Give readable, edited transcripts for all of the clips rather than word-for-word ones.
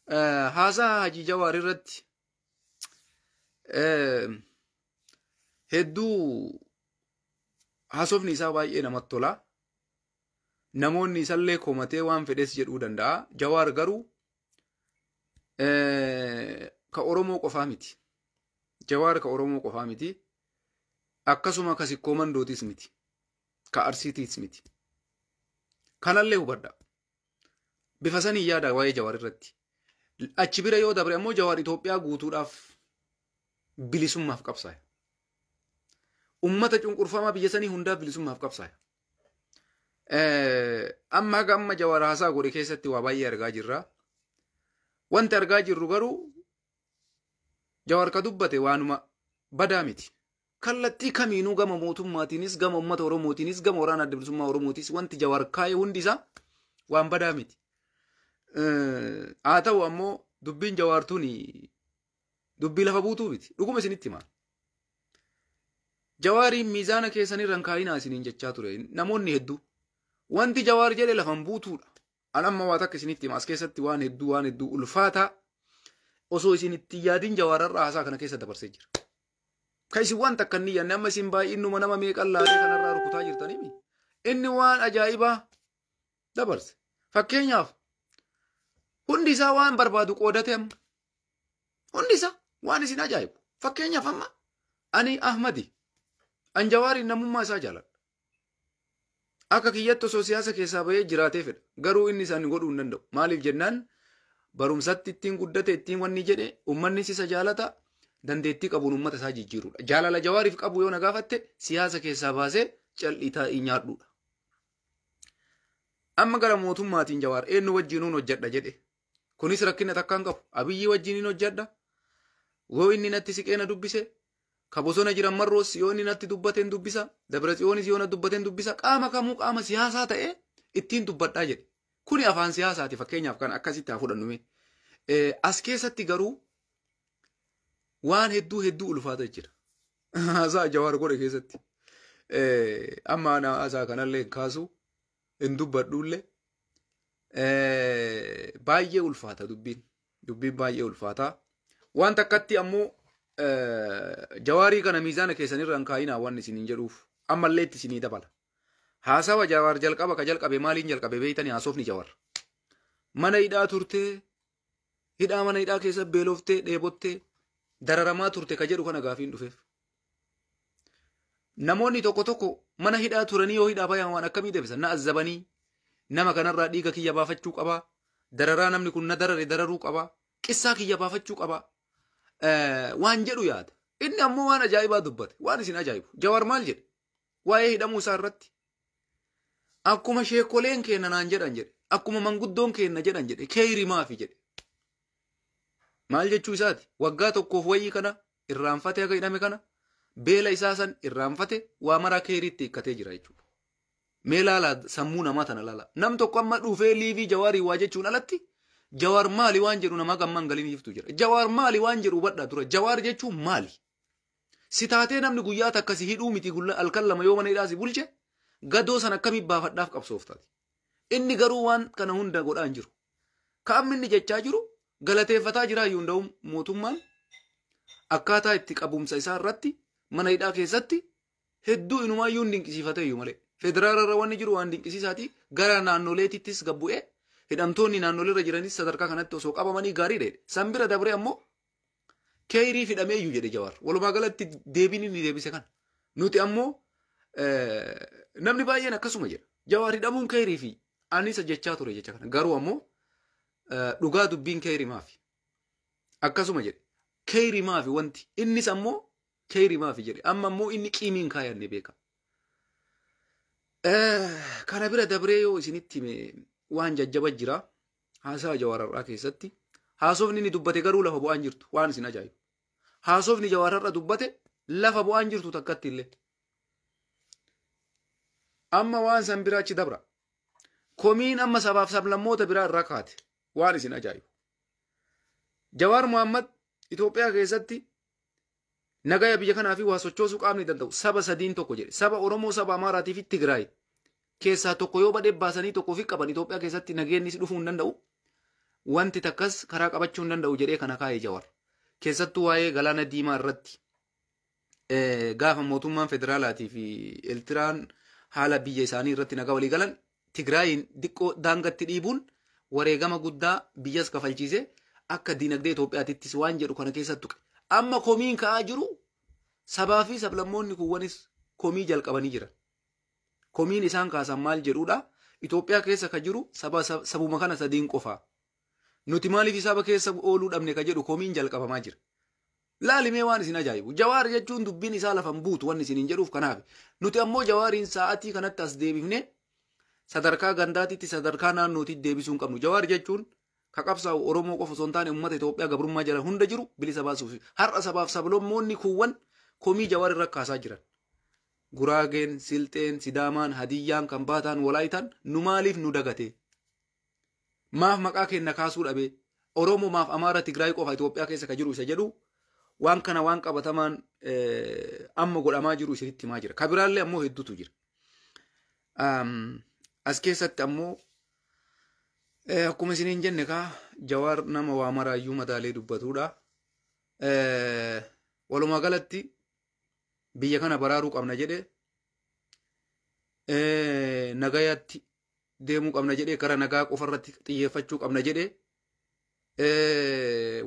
Haasaa Hajii Jawaar irratti hedduu haasofni isaa baay'ee namatti tola. Namoonni isallee komatee waan fedhes jedhuu danda'a. Jawaar garuu ka Oromoo qofaa miti. Jawaar ka Oromoo qofaa miti. Akkasuma ka Sikkoo Mandootis miti. Ka Arsiitiis miti. Kanallee hubadha. Bifa sanii yaada waa'ee Jawaar irratti. Achi bira yoo dabre ammoo Jawaar Itoophiyaa guutuudhaaf bilisummaaf qabsaa'e. Ummata cunqurfamaa biyya sanii hundaaf bilisummaaf qabsaa'e. Amma haga amma Jawaar haasaa godhe keessatti waa baay'ee argaa jirra. Wanti argaa jirru garuu Jawaar ka dubbate waanuma badaa miti. Kallattii kamiinuu gama mootummaatiinis gama uummata Oromootiinis gama waraana adda bilisummaa Oromootiis wanti Jawaar kaa'e hundi isaa waan badaa miti. Haa ta'u ammoo dubbiin Jawaar tuni dubbii lafa buutuu miti. Dhuguma isinitti hima. Jawaariin miizaana keessanirra hin kaa'inaa isiniin jechaa ture namoonni hedduu. Wanti Jawaar jedhe lafan buutuudha. An amma waa takka isinitti hima as keessatti waan hedduu waan hedduu ulfaataa osoo isin itti yaadin Jawaararraa haasaa kana keessa dabarsee jira. Ka isin waan takka hin yaadne amma isin baay'inuma nama meeqan laalee kanarraa rukutaa jirtanii inni waan ajaa'ibaa dabarse. Fakkeenyaaf hundi isaa waan barbaadu qoodate amma. Hundi isaa waan isin ajaa'ibu. Fakkeenyaaf amma ani Ahmadi an Jawaariin namummaa isaa jaaladha. Akka kiyyatti osoo siyaasa keessaa bahee jiraatee fedha. Garuu inni isaan godhuu hin danda'u. Maaliif jennaan barumsatti ittiin guddate ittiin wanni jedhe uummanni isa jaalata dandeettii qabuun uummata isaa jijjiirudha. Jaalala Jawaariif qabu yoo na gaafatte siyaasa keessaa baasee cal'ii taa'ii nyaadhuudha. Amma gara mootummaatiin Jawaar eenyu wajjinuun hojjedha jedhe. Kunis rakkina takka hin qabu. Abiyyi wajjiniin hojjedha. Yoo inni natti siqee na dubbise ka bosona jiran marroos yoo inni natti dubbate hin dubbisa. Dabratsiyoonis yoo na dubbate hin dubbisa. Qaama kamuu qaama siyaasaa ta'ee ittiin dubbadhaa jedhe. Kuni afaan siyaasaati fakkeenyaaf kan akkasitti haa fudhannume. As keessatti garuu waan hedduu hedduu ulfaata jira. Haasaa Jawaar godhe keessatti. Amma ana haasaa kanallee hin kaasu hin dubbadhullee. Baay'ee ulfaata dubbiin. Dubbiin baay'ee ulfaata. Waan takkatti ammoo Jawaarii kana miizaana keessanirra hin kaa'inaa waan isiniin jedhuuf ammallee itti isinii dabala. Haasawa Jawaar jalqaba ka jalqabe maaliin jalqabe beeytanii haasofni Jawaar. Mana hidhaa turtee hidhaa mana hidhaa keessa beeloftee dheebottee dararamaa turte ka jedhu kana gaafiin dhufeef. Namoonni tokko tokko mana hidhaa turanii yoo hidhaa bayan waan akkamii deebisan na azzabanii nama kanarraa dhiiga kiyya baafachuu qabaa dararaa namni kun na darare dararuu qabaa qissaa kiyya baafachuu qabaa waan jedhu yaada. Inni ammoo waan ajaa'ibaa dubbate waan isin ajaa'ibu. Jawaar maal jedhe waa'ee hidhamuu isaa irratti akkuma sheekoleen keenya naan jedhan jedhe akkuma manguddoon keenya jedhan jedhe keeyri maafi jedhe. Maal jechuu isaati waggaa tokkoof wayii kana irraanfatee akka hidhame kana beela isaa san irraanfate waa maraa keeyriitti hiikkatee jira jechuudha. Mee laala sammuu namaa tana laala. Nam tokko amma dhufee liivii Jawaarii waa jechuun alatti Jawaar maali waan jedhu namaa gammaan galiin iftu jira. Jawaar maali waan jedhu hubadhaa dura. Jawaar jechuun maali? Si taatee namni guyyaa takka si hidhuu miti halkan lama yoo mana hidhaa si bulche gadoo san akkamii baafadhaaf qabsooftaati. Inni garuu waan kana hunda godhaa hin jiru. Ka amma inni jechaa jiru galateeffataa jira iyyuu hunda'u mootummaan akkaataa itti qabumsa isaa irratti mana hidhaa keessatti hedduu inumaayyuu hin dinqisiifate iyyuu malee. Federaala irra wanni jiru waan dinqisiisaati gara naannoleetittis gad bu'ee hidhamtoonni naannoleerra jiranis sadarkaa kanatti osoo qabamanii gaarii dha. San bira dabree ammoo keeyrii fidhamee iyyuu jedhe Jawaar. Walumaa galatti deebiin inni deebise kana. Nuti ammoo namni baay'een akkasuma jedha. Jawaar hidhamuun keeyrii fi anisa jechaa ture jecha kana. Garuu ammoo dhugaa dubbiin keeyrii maafi? Akkasuma jedhe. Keeyrii maafi wanti innis ammoo keeyrii maafi jedhe. Amma ammoo inni qiimiin kaayanne beeka. Kana bira dabree yoo isinitti hime waan jajjaba jira. Haasaa Jawaar har'aa keessatti. Haasofni inni dubbate garuu lafa bu'aan jirtu waan isin ajaa'ibu. Haasofni Jawaar har'a dubbate lafa bu'aan jirtu takkatti illee. Amma waan san bira achi dabra. Komiin amma sabaaf sablammoota biraa irraa kaate waan isin ajaa'ibu. Jawaar Mohammad Itoophiyaa keessatti nagaya biyya kanaa fi waa sochoosuu qaamni danda'u saba sadiin tokko jedhe. Saba Oromoo, saba Amaaraatii fi Tigraay keessaa tokko yoo badhee baasanii tokko fi qaban Itoophiyaa keessatti nageenyis dhufuu hin danda'u. Wanti takkas karaa qabachuu hin danda'u jedhee kana kaa'ee Jawar. Keessattuu waa'ee galaana diimaa irratti gaafa mootummaan federaalaatii fi Eertiraan haala biyya isaanii irratti nagaa walii galan, Tigraayin diqqoo daangatti dhiibuun wareegama guddaa biyyas kafalchiise, akka diinagdee Itoophiyaatittis waan jedhu kana keessatti tuqe. Amma komiin ka'aa jiru, sabaa fi sablammoonni kuwwanis komii jalqabanii jiran. Komiin isaan kaasan maal jedhudha? Itoophiyaa keessa ka jiru saba sabuma kana sadiin qofa. Nuti maaliif saba keessa ooluu dhabne ka jedhu komiin jalqabamaa jira. Laalimee waan isin ajaa'ibu. Jawaar jechuun dubbiin isaa lafan buutu wanni isin hin jedhuuf kanaaf. Nuti ammoo Jawaariin sa'aatii kanatti as deebifne sadarkaa gandaatitti, sadarkaa naannootitti deebisuu hin qabnu. Jawaar jechuun ka qabsaa'u Oromoo qofa osoo hin taane, uummata Itoophiyaa gabrummaa jala hunda jiru bilisa baasuuf. Har'a sabaaf sablammoonni kuuwwan komii Jawaar irra kaasaa jiran. Guraageen, Silxeen, Sidaamaan, Hadiyyaan, Kambaataan, Walaayitaan nu maaliif nu dagate? Maaf maqaa keenya kaasuu dhabe? Oromoo maaf Amaara, Tigraay qofa Itoophiyaa keessa ka jiru isa jedhu, waan kana waan qabatamaan amma godhamaa jiru isinitti himaa jira. Kabiraallee ammoo hedduutu jira. As keessatti ammoo akkuma isiniin jenne kaa, Jawaar nama waa maraayyuu madaalee dubbatudha. Walumaa galatti biyya kana baraaruu qabna jedhe, nagayaatti deemuu qabna jedhe, gara nagaa qofarratti xiyyeeffachuu qabna jedhe,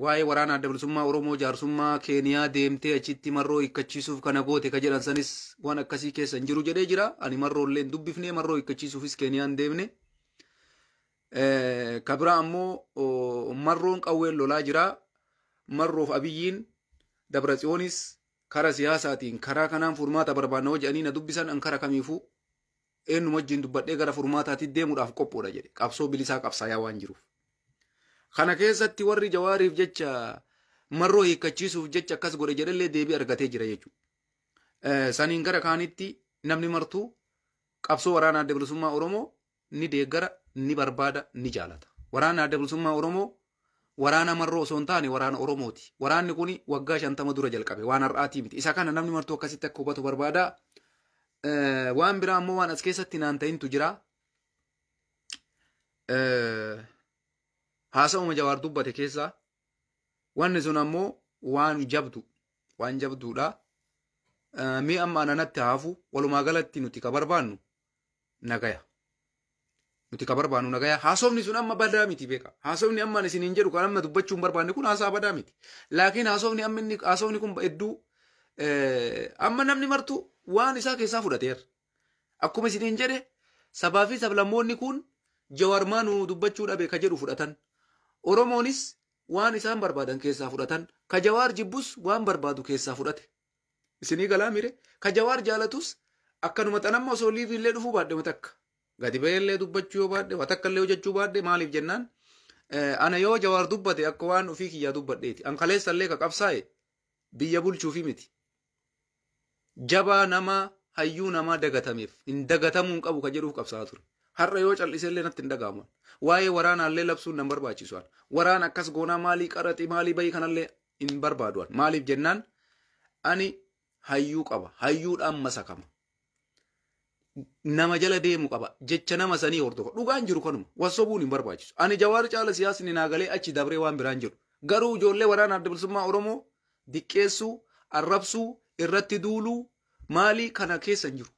waa'ee waraana Adda Bilisummaa Oromoo jaarsummaa Keeniyaa deemtee achitti Marroo hiikkachiisuuf kana goote ka jedhan sanis waan akkasii keessa hin jiru jedhee jira. Ani Marroo illee hin dubbifne, Marroo hiikkachiisuufis Keeniyaan deemne. Ka biraa ammoo Marroon qawween lolaa jira. Marroof Abiyyiin Dabratsiyoonis kara siyaasaatiin karaa kanaan furmaata barbaanna hoo jedhanii na dubbisan, an kara kamiifuu eenyu wajjin dubbadhee gara furmaataatti deemuudhaaf qophoodha jedhe, qabsoo bilisaa qabsaayaa waan jiruuf. Kana keessatti warri Jawaariif jecha Marroo hiikkachiisuuf jecha akkas godhe jedhallee deebii argatee jira jechuudha. Saniin gara kaanitti namni martuu qabsoo waraana Adda Bilisummaa Oromoo ni deeggara, ni barbaada, ni jaalata. Waraana Adda Bilisummaa Oromoo waraana Marroo osoo hin taane waraana Oromooti. Waraanni kun waggaa 50 dura jalqabe, waan har'aatii miti. Isa kana namni martuu akkasitti akka hubatu barbaada. Waan biraa ammoo waan as keessatti naan ta'intu jira. Haasa'uma Jawaar dubbate keessaa wanni sun ammoo waan jabdu, waan jabduudha. Mi'a amma ananatti haafu, walumaa galatti nuti ka barbaannu nagaya. Nuti ka barbaannu nagaya. Haasofni sun amma badaa miti, beeka. Haasofni amma isin hin jedhu kan amma dubbachuu hin barbaanne kun haasaa badaa miti. Laakiin haasofni amma inni haasofni kun hedduu amma namni martu waan isaa keessaa fudhateera. Akkuma isin hin jedhe, sabaa fi sablammoonni kun Jawaar maanuu dubbachuu dhabe ka jedhu fudhatan. Oromoonis waan isaan barbaadan keessaa fudhatan. Ka Jawaar jibbus waan barbaadu keessaa fudhate. Isinii galaa mire? Ka Jawaar jaalatus akkanuma xanamma osoo live illee dhufuu baadhe, takka. Gadi ba'eellee dubbachuu yoo baadhe, waa takka illee hojjechuu baadhe, maaliif jennaan, ana yoo Jawaar dubbate akka waan ofii kiyyaa dubbadheeti. An kaleessa illee ka qabsaa'e biyya bulchuufi miti. Jabaa nama hayyuu namaa dagatameef hin dagatamuu hin qabu ka jedhuuf qabsaa'aa ture. Har'a yoo callisee illee natti hin dhaga'amu. Waa'ee waraanaallee labsuun nan barbaachisu. Waraana akkas goonaa, maalii qaraxi, maalii bahii kanallee hin barbaadu. Maaliif jennaan, ani hayyuu qaba. Hayyuudhaan masakama. Nama jala deemu qaba. Jecha nama sanii hordofa. Dhugaan jiru kanuma. Wasobuun hin barbaachisu. Ani Jawaar caala siyaasni naa galee achi dabree waan biraan jedhu. Garuu ijoollee waraana Adda Bilisummaa Oromoo diqqeessuu, arrabsuu, irratti duuluu maalii kana keessa hin jiru.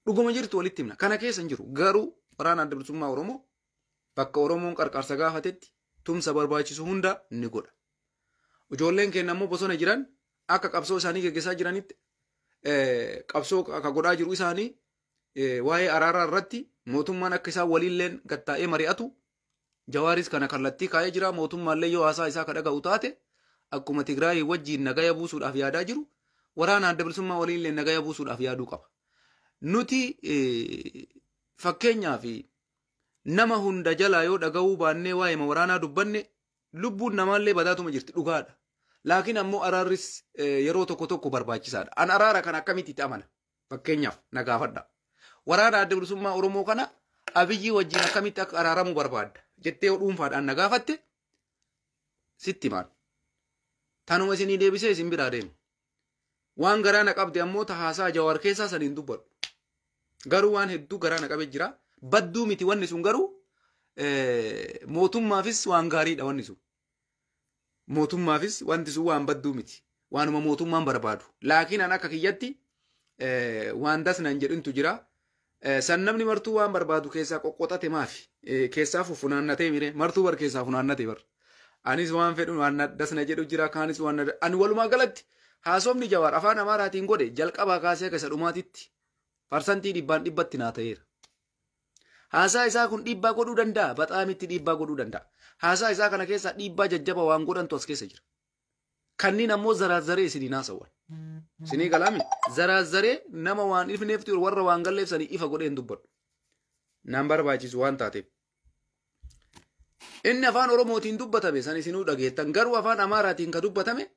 Dhuguma jirtu walitti himna. Kana keessa hin jiru. Garuu waraana Adda Bilisummaa Oromoo bakka Oromoon qarqaarsa gaafatetti tumsa barbaachisu hunda ni godha. Ijoolleen keenya ammoo bosona jiran akka qabsoo isaanii geggeessaa jiranitti, qabsoo akka godhaa jiru isaanii, waa'ee araaraa irratti mootummaan akka isaan waliilleen gattaa'ee mari'atu Jawaaris kana kallattii kaa'ee jira. Mootummaallee yoo haasaa isaa ka dhaga'u taate, akkuma Tigraay wajjiin nagaya buusuudhaaf yaadaa jiru, waraana Adda Bilisummaa waliinillee nagaya buusuudhaaf yaaduu qaba. Nuti fakkeenyaaf nama hunda jalaa yoo dhaga'uu baannee waa'ee waraanaa dubbanne, lubbuun namaallee badaatuma jirti, dhugaadha. Laakiin ammoo araarris yeroo tokko tokko barbaachisaadha. An araara kana akkamitti itti amana? Fakkeenyaaf na gaafadha. Waraana Adda Bilisummaa Oromoo kana Abiyyi wajjin akkamitti akka araaramuu barbaadda jettee yoo dhuunfaadhaan na gaafatte, sitti himaan. Tanuma isinii deebisee isin biraa deema. Waan garaa na qabde ammoo ta haasaa Jawaar keessaa saniin dubbadhu. Garuu waan hedduu garaa na qabe jira. Badduu miti wanni sun, garuu Mootummaafis waan gaariidha wanni sun. Mootummaafis wanti sun waan badduu miti. Waanuma mootummaan barbaadu. Laakiin an akka kiyyatti waan dasnan jedhintu jira. San namni martuu waan barbaadu keessaa qoqqoxate maafi keessaa funaannatee mire martuu bar keessaa funaannate bar. Anis waan fedhu waan dasna jedhu jira, kaanis waan ani walumaa galatti haasofni Jawaar afaan Amaaraatiin godhe jalqabaa kaasee akka isa dhumaatitti 100% naa ta'eera. Haasaa isaa kun dhiibbaa godhuu danda'a, baxaamitti dhiibbaa godhuu danda'a. Haasaa isaa kana keessaa dhiibbaa jajjaba waan godhantu as keessa jira. Kanneen ammoo zaraazaree isinii haasawwan. Isinii galaami zaraazaree nama waan ifneef warra waan galleef sanii ifa godhee hin dubbadhu. Naan barbaachisu waan taateef. Inni afaan Oromootiin dubbatame san isinuu dhageettan, garuu afaan Amaaraatiin ka dubbatame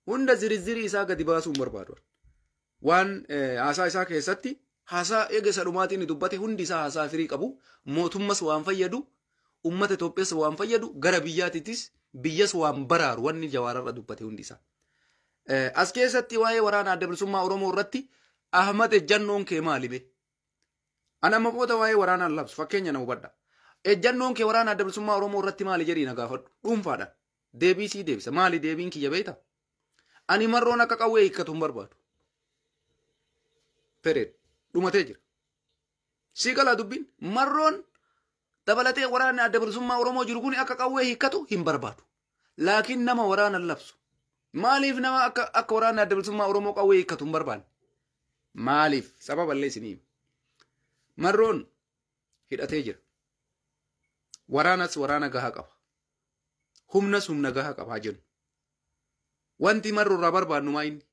hunda zirizzirii isaa gadi baasuu hin barbaadu. Waan haasaa isaa keessatti haasaa eega isa dhumaatiin inni dubbate hundi isaa haasaa firii qabu, mootummas waan fayyadu, ummata Itoophiyaas waan fayyadu, gara biyyaatittis biyyas waan baraaru wanni Jawaararra dubbate hundi isaa. As keessatti waa'ee waraana Adda Bilisummaa Oromoo irratti Ahmad ejjannoon kee maali be? Ana amma booda waa'ee waraanaan labsu fakkeenya na hubadha. Ejjannoon kee waraana Adda Bilisummaa Oromoo irratti maali jedhii na gaafadhu dhuunfaadhaan. Deebii sii deebisa. Maali deebiin kiyya beektaa? Ani marroon akka qawwee hiikkatu hin barbaadu. Fereed dhumatee jira. Sii galaa dubbiin? Marroon dabalatee waraanni Adda Bilisummaa Oromoo jiru kun akka qawwee hiikkatu hin barbaadu. Laakiin nama waraana labsu. Maaliif nama akka waraanni Adda Bilisummaa Oromoo qawwee hiikkatu hin barbaanne? Maaliif? Sababallee isinii hima. Marroon hidhatee jira. Waraanas waraana gahaa qaba. Humnas humna gahaa qaba jennu. Wanti marroo irraa barbaannu maa inni?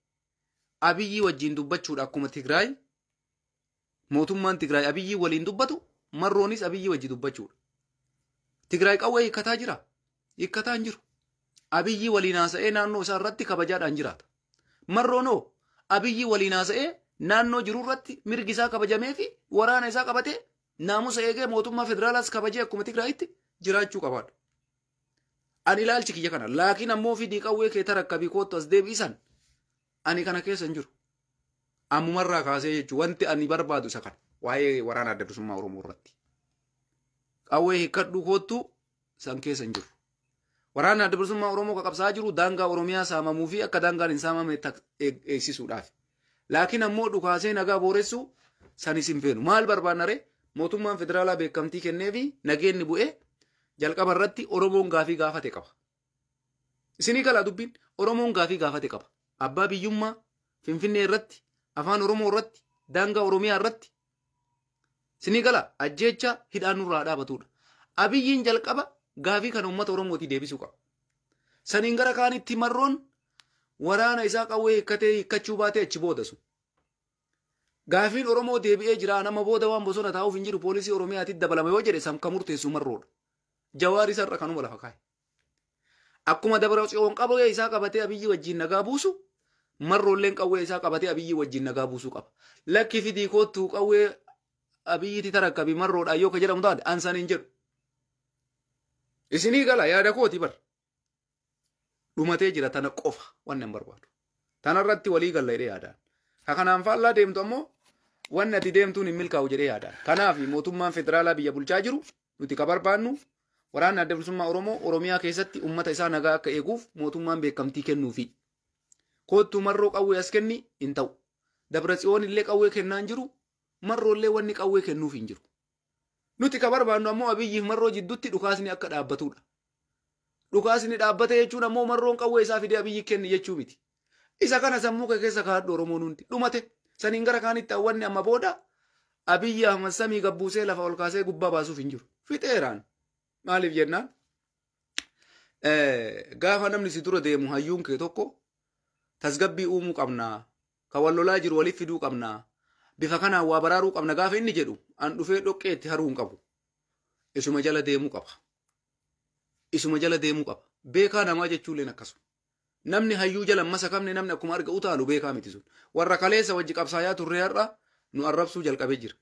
Abiyyi wajjin dubbachuudha. Akkuma Tigraay mootummaan Tigraay Abiyyi waliin dubbatu, marroonis Abiyyi wajji dubbachuudha. Tigraay qawwee hiikkataa jira? Hiikkataa hin jiru. Abiyyi waliin haasa'ee naannoo isaa irratti kabajaadhaan jiraata. Marroonoo Abiyyi waliin haasa'ee naannoo jiru irratti mirgi isaa kabajamee fi waraana isaa qabatee naamusa eegee mootummaa federaalaas kabajee akkuma Tigraayitti jiraachuu qabaadha. Ani ilaalchi kiyya kana. Laakiin ammoo fidii qawwee kee tarakkabii koottu as deebiisan ani kana keessa hin jiru. Ammumarraa kaasee jechuun wanti ani barbaadu isa kana. Waa'ee waraana Adda Bilisummaa Oromoo irratti. Qawwee hiikkadhu koottu san keessa hin jiru. Waraanni Adda Bilisummaa Oromoo ka qabsaa'aa jiru daangaa Oromiyaa saamamuu fi akka daangaan hin saamamne eegsisuudhaaf. Laakiin ammoo dhukaasee nagaa booressuu sanis hin feenu. Maal barbaanna ree? Mootummaan federaalaa beekamtii kennee fi nageenni bu'ee jalqaba irratti Oromoon gaafii gaafate qaba. Isinii galaa dubbiin? Oromoon gaafii gaafate qaba. Abbaa biyyummaa Finfinnee irratti, afaan Oromoo irratti, daangaa Oromiyaa irratti. Isinii gala, ajjeecha hidhaan nurraa dhaabatudha. Abiyyiin jalqaba gaafii kana uummata Oromootii deebisuu qaba. Saniin gara kaanitti marroon waraana isaa qawwee hiikkatee hiikkachuu baatee achi booda sun. Gaafiin Oromoo deebi'ee jira, nama booda waan bosona taa'uuf hin jiru, poolisii Oromiyaatti dabalama yoo jedhe san ka murteessu marroodha. Jawaar isarra kanuma lafa kaa'e. Akkuma Dabra Tsiyoon qawwee isaa qabatee Abiyyi wajjin nagaa buusu, marroolleen qawwee isaa qabatee Abiyyi wajjin nagaa buusuu qaba. Lakki fidii koottuu qawwee Abiyyitti tarakkabii marroodhaan yoo ka jedhamu taate an san hin jedhu. Isinii gala yaada kooti bar. Dhumatee jira, tana qofa wanni an barbaadu. Tanarratti walii galla jedhee yaadaan. Ka kanaan faallaa deemtu ammoo wanni ati deemtuun hin milkaa'u jedhee yaadaan. Kanaaf mootummaan federaalaa biyya bulchaa jiru nuti ka barbaannu waraanni Adda Bilisummaa Oromoo Oromiyaa keessatti uummata isaa nagaa akka eeguuf mootummaan beekamtii kennuufi. Koottuu marroo qawwee as kenni hin ta'u. Dabra Tsiyoon illee qawwee kennaa hin jiru. Marroollee wanni qawwee kennuuf hin jiru. Nuti ka barbaannu ammoo Abiyyiif marroo jidduutti dhukaasni akka dhaabbatudha. Dhukaasni dhaabbate jechuun ammoo marroon qawwee isaa fidee Abiyyi kenni jechuu miti. Isa kana sammuu kee keessa kaa'adhu, Oromoon hundi. Dhumate. Saniin gara kaanitti hawwanni amma booda Abiyyi Ahmad samii gabbuusee lafa ol kaasee gubbaa baasuuf hin jiru. Fixeeraan. Maaliif jennaan, gaafa namni si dura deemu hayyuun kee tokko tasgabbii uumuu qabnaa. Ka wal lolaa jiru waliif fiduu qabnaa. Bifa kanaan waa baraaruu qabna gaafa inni jedhu an dhufee dhoqqee itti haruu hin qabu. Isuma jala deemuu qaba. Isuma jala deemuu qaba. Beekaa namaa jechuulleen akkasuma. Namni hayyuu jala masa kamne, namni akkuma arga utaalu beekaa miti sun. Warra kaleessa wajji qabsaayaa turre har'a nu arrabsuu jalqabee jira.